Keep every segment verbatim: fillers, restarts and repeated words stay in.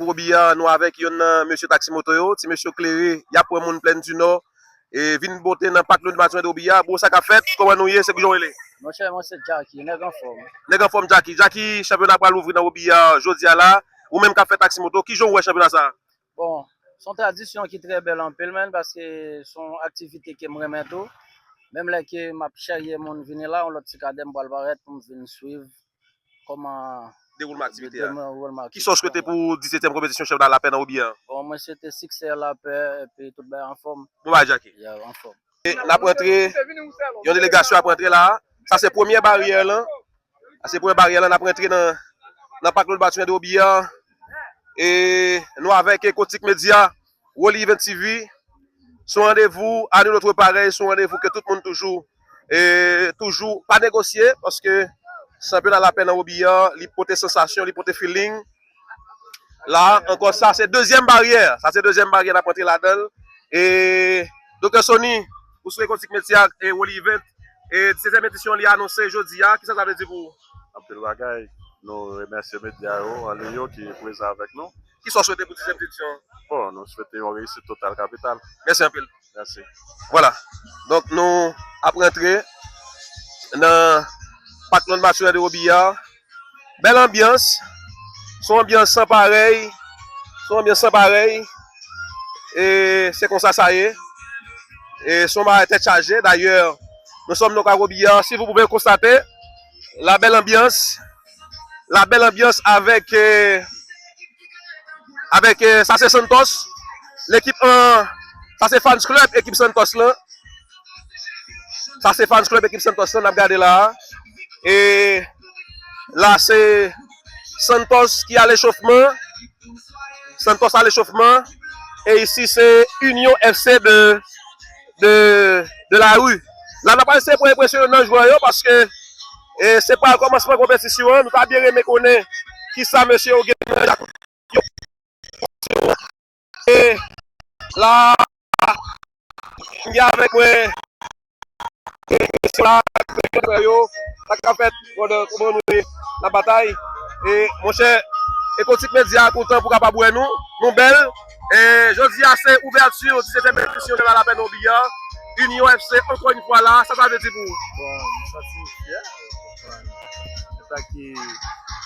Wobi a, nou avèk yonn nan mesye taksi moto yo, ti mesye yo klere, y ap pran moun Plèn di Nò, e vin monte nan pak Claude Mathurin de Wobi a. Bro, sa k ap fèt? Kòman nou ye? Se kijan w rele? Monchè, mwen se Jacky, nèg anfòm. Nèg anfòm Jacky. Jacky, chanpyona pral ouvri nan Wobi a jodi a la. Ou menm k ap fè taksi moto, kijan w wè chanpyona sa a? Bon, se yon tradisyon ki trè bèl anpil, menn, paske se yon aktivite ke m renmen tou. Menm lè ke m ap chèryè moun vini la, yon lòt ti kadè m pral parèt pou m vin swiv kòman dewoulman aktivite a. Dewoulman aktivite a. Kisa w swete pou disetyèm konpetisyon chanpyona lapè nan Wobi a? Bon, mwen swete siksè, lapè, epi tout bagay anfòm. Bon bagay, Jacky. Ya, anfòm. E n ap rantre, yon delegasyon ap rantre la. Sa se premyè baryè lan. Sa se premyè baryè lan, n ap rantre nan, nan pak Claude Mathurin de Wobi a. E nou avèk Ekotik Media, Woli Event T V. Se yon randevou, à nous notre pareil, se yon randevou ke tout moun toujou, e, toujou pa negosye, paske chanpyona lapè nan Wobi a, li pote sansasyon, li pote feeling. La, ankò, sa se dezyèm baryè. Sa se dezyèm baryè n ap rantre ladan l. E, Doktè Sony, ou sou Ekotik Media e Woli Event. E disetyèm edisyon li anonse jodi a. Kisa sa vle di pou ou? Anpil bagay. Nou remèsye medya yo, anliy yo ki prezan avèk nou. Kisa w swete pou disetyèm edisyon? Bon, nou swete yon reyisit total kapital. Mèsi anpil. Mèsi. Vwala. Donk, nou ap rantre nan pak Claude Mathurin de Wobi a. Bèl anbyans. Se yon anbyans san parèy. Se yon anbyans san parèy. E se konsa sa ye. E se yon bagay tèt chaje. Dayè, nous sommes donc à Robiliard. Si vous pouvez constater la belle ambiance, la belle ambiance avec, euh, avec, euh, sa se Santos, l'équipe, euh, sa se fans club ekip Santos lan. Sa se fans club ekip Santos lan n ap gade la. E la se Santos ki al echofman. Santos al echofman. E isi se Union F C de, de, de la rue. La n ap eseye pran enpresyon nan jwè yo paske, e, se pa kòmansman konpetisyon an. Nou ta byen renmen konnen kisa mesye yo gen nan E la, m gen avèk mwen, e, mesye la, frè yo, sa k ap fèt, brother, kòman nou ye? N ap batay. E, monchè, Ekotik Media kontan pou kapab wè nou, nou bèl. E, jodi a, se ouvèti disetyèm edisyon de la lapè nan Wobi a. Union F C, ankò yon fwa la, sa sa vle di pou ou? Bon, m santi m fyè. Antanke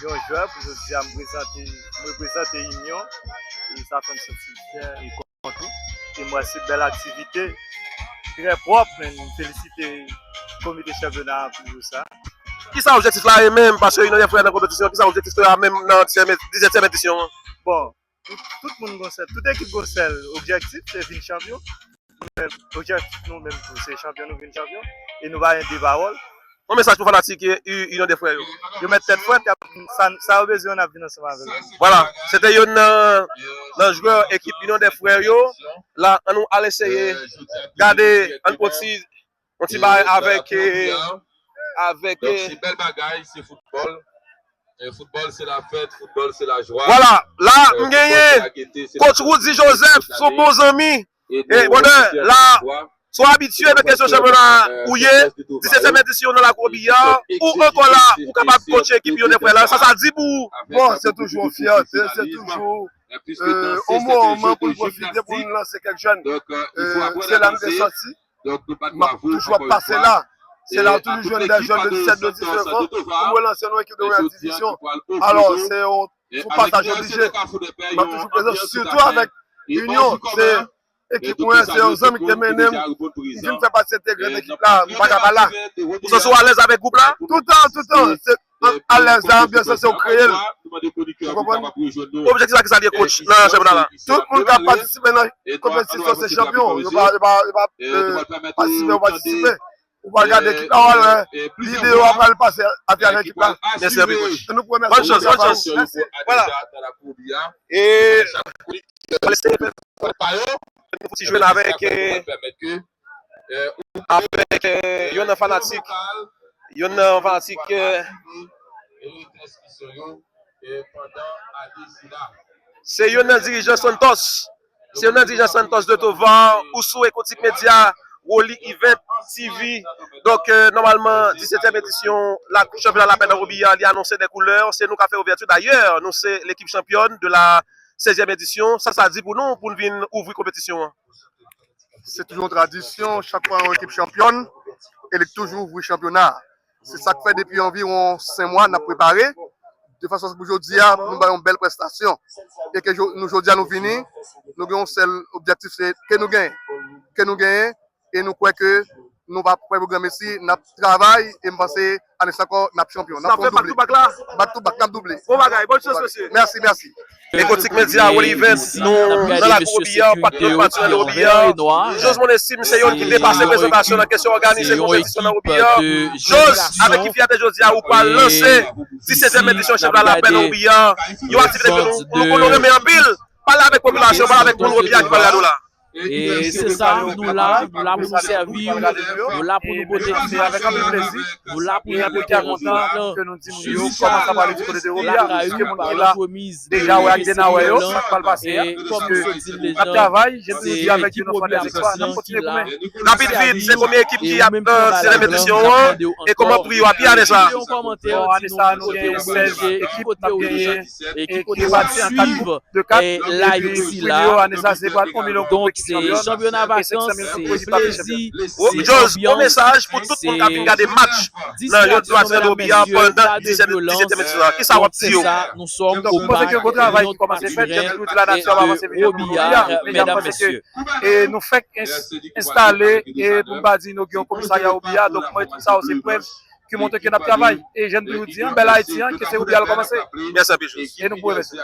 yon jwè, pou jodi a, m prezante, m reprezante Union. E sa fè m santi m fyè e kontan tou. E m wè se bèl aktivite, trè pwòp, men m felisite komite chanpyona a pou sa. Kisa objektif la ye menm? Paske Union dè Frè nan konpetisyon, kisa objektif la menm nan disetyèm edisyon an? Bon, tout, tout moun gon sèl, tout ekip gon sèl objektif, se vin chanpyon. Objektif nou menm tou, se chanpyon, nou vin chanpyon. E nou pa gen de pawòl. Yon mesaj pou fanatik, e, Union dè Frè yo. Yo mèt tèt frèt, y ap, sa, sa yo bezwen, n ap vin ansanm avè yo. Vwala, se te youn nan, nan jwè ekip Union dè Frè yo. La, ann nou al eseye gade, ann pran ti, yon ti bagay avèk, e, avèk, e, se bèl bagay, se foutbòl. E, foutbòl, se lafèt, foutbòl, se lajwa. Vwala, la, m genyen coach Roudy Joseph, se yon bon zanmi. E, brother, la, se yon abitye nan kesyon chanpyona ou ye, disetyèm edisyon nan Lakou Wobi a, ou ankò la, ou kapab coache ekip Union dè Frè la, sa sa di pou ou? Bon, se toujou yon fyète, se toujou, e, yon moman pou n pwofite pou n lanse kèk jèn. E, se la m te sòti. M ap toujou ap pase la. Se la ou toujou jwenn dè jèn de disèt, de diznèf an pou relanse yon ekip de premyè divizyon. Alò, se yon, se yon pasaj oblije. M ap toujou prezan, sitou avèk Union. Se ekip mwen, se yon zanmi ki te mennen m. M vin fè pati entegre nan ekip la, m pa ka pa la. Ou santi w alèz avèk gwoup la? Toutan, toutan. Se alèz la, anbyans la, se w kreye l. Ou konprann? Objektif la, ki sa l ye, coach, nan chanpyona la? Tout moun k ap patisipe nan konpetisyon se chanpyon. Yo pa, yo pa, yo pa, e, patisipe, yo patisipe. Ou pa gade ekip la, w a wè videyo a pral pase atravè ekip la. Mèsi anpil, coach. Bòn chans, bòn chans. Mèsi. Vwala. E, nou fouti jwenn avèk, e, avèk, e, youn nan fanatik, youn nan fanatik, e, se youn nan dirijan Santos. Se youn nan dirijan Santos de Tovar, ou sou Ekotik Media, Woli Event T V. Donk, e, nòmalman, disetyèm edisyon la, chanpyona lapè nan Wobi a, li anonse dè koulè. Se nou k ap fè ouvèti. Dayè, nou se l'équipe championne de la sèzyèm edisyon. Sa sa di pou nou, pou n vin ouvri konpetisyon an? Se toujou yon tradisyon, chak fwa yon ekip chanpyòn, e li toujou ouvri chanpyona a. Se sa k fè depi anviwon senk mwa n ap prepare, de fason pou jodi a, pou nou bay yon bèl prestasyon. E ke jo- nou jodi a nou vini, nou gen yon sèl objektif, se ke nou genyen. Ke nou genyen, e nou kwè ke nou pa pè pou granmesi, n ap travay, e m panse ane sa ankò, n ap chanpyon. N ap fè yon doble. Back to back la? Back to back, n ap double. Bon bagay, bonne chance, mesye. Mèsi, mèsi. Ekotik Medya, Wally Event, nou nan lakou Robiyar, patnè nou, patnè nou Robiyar. Jos Monesime se youn ki depase prezantasyon nan kesyon òganize konpetisyon nan Robiyar. Jos, avèk ki fyète jodi a ou pral lanse disetyèm edisyon Chanpyona Lapè nan Robiyar? Yon aktivite ke nou, nou, nou renmen anpil. Pale avèk popilasyon, pale avèk moun Robiyar ki pral gade w la. E se sa, nou la, nou la pou nou sèvi, nou la pou nou pote ti, nou la pou nou pote tout, swiv tout, lakay ou, pa lantrepriz, deja wè ak Dena wè yo, sa k pral pase a, e kòm nou sot di l deja, se ekip Robiyar Frans lan ki la pou sèvi, e ou menm ki nan Bala Blan, n ap mande w ankò pou fè yon kòmantè, di nou ki kote ou ye, ki kote ou ye, e ki kote w ap swiv, e, live sila. Donk, se chanpyona vakans, se plezi, se anbyans, se distraksyon, medam e mesye, la de vyolans. Donk, se sa, nou sòm o bal, yon teren de Robiyar, medam e mesye. E nou fèk ins- enstale, e pou m pa di inogire yon komisarya Robiyar, donk mwen tout sa yo se prèv ki montre ke n ap travay. E jan n toujou di an, bèl Ayiti an, ke se Robiyar l kòmanse. Mèsi anpil, Jos. E nou pou wè, mèsi.